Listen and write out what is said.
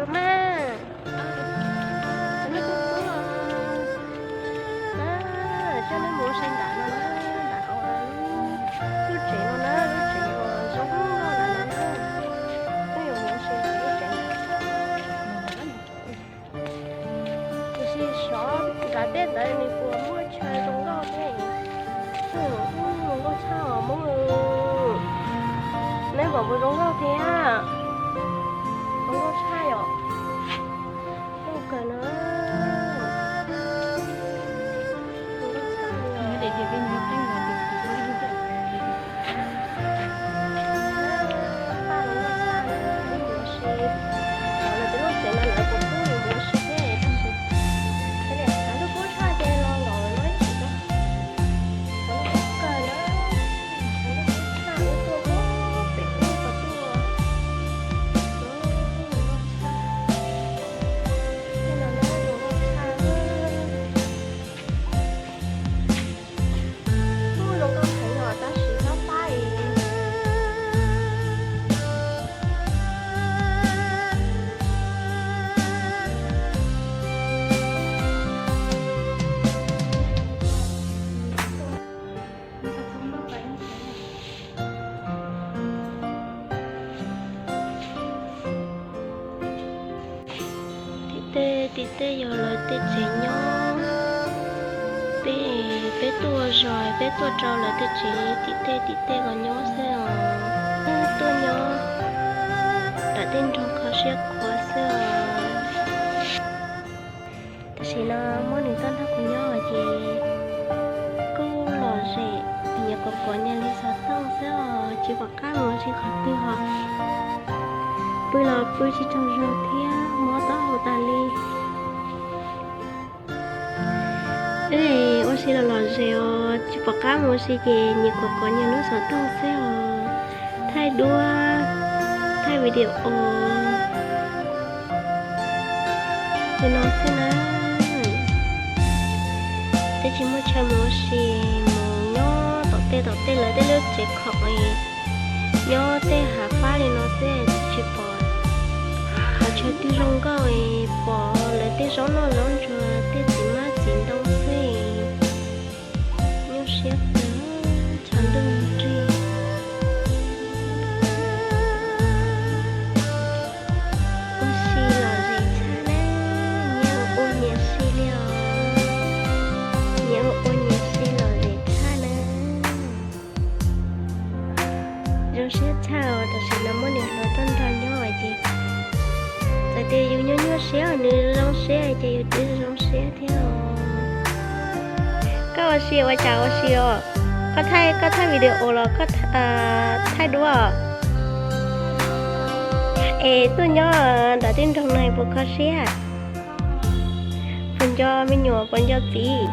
Mas, nej kub kub, coj nej mus ua si nram no na, nram lub tsev no na, lub tsev uas zoo nkauj ntawm no na. Koj yuav mus ua si nram lub tsev no. Tiam sis xyov nram tej ntawd nws puas muaj chaw zoo nkauj thiab. Zoo nkauj tshaj os Hmoob. Neb pom puas zoo nkauj thiab? Zoo nkauj tshaj yom. Zoo kawg na. Zoo nkauj tshaj li os. Paj zoo nkauj tshaj na, wb mus ua si. Los lawv tej lub tsev no lawv puas pub yus mus ua si thiab tab sis, thiab niam txhais lub kub tshaj ces los nkaum lawm no ib sim no. Zoo nkauj kawg na. Tshaj wb tuaj pem ub qhov twg. Zoo nkauj tshaj. Tej no na zoo nkauj tshaj. Kuj zoo nkauj heev os tab sis fab fab es. Tim tej tim tej yog lawv tej tsev nyob. Peb, peb tuaj ua zog peb tuaj rau lawv tej tsev tim tej tim tej kom nyob xwb os. Tuaj nyob nram tej nroog kho siab khuav xwb os. Tam sim no muab nws tuaj nrog kuv nyob ces kuj lom zem, nyias quav quav nyias li xov tooj xwb os, tsis pom qab mus ua si qhov twg hos. Pw los pw tsis tsaug zog thiab mob taub hau tas li. Wb ua si los lom zem os, tsis pom qab mus ua si ces nyias quav quav nyias lub xov tooj xwb os, thaij duab, thaij video li no xwb na. Twb tsis muaj chaw mus ua si, mus nyob tom tej tom tej lawv tej lub tsev khoom, nyob tej hav fab li no xwb, tsis pom qhov chaw twg zoo nkauj, pom lawv tej zaub noj zaub ntsuag tej txiv mab txiv ntoo xwb. Nyuaj siab kawg, tshav ntuj nrig. Ua si lom zem tshaj na, nyias ua nyias si li os, nyias ua nyias si lom zem tshaj na. Zoo siab tshaj os, tam sim no muab nws hluas tuaj nrog nyob ces txawm tias yus nyuaj nyuaj siab nws zoo siab ces yus twb zoo siab thiab os. Koj ua si ua cas ua si os? Koj thaij, koj thaij video los koj thaij duab? Es tuaj nyob nram tej nroog no puas kho siab? Puas nco me nyuam puas nco txiv?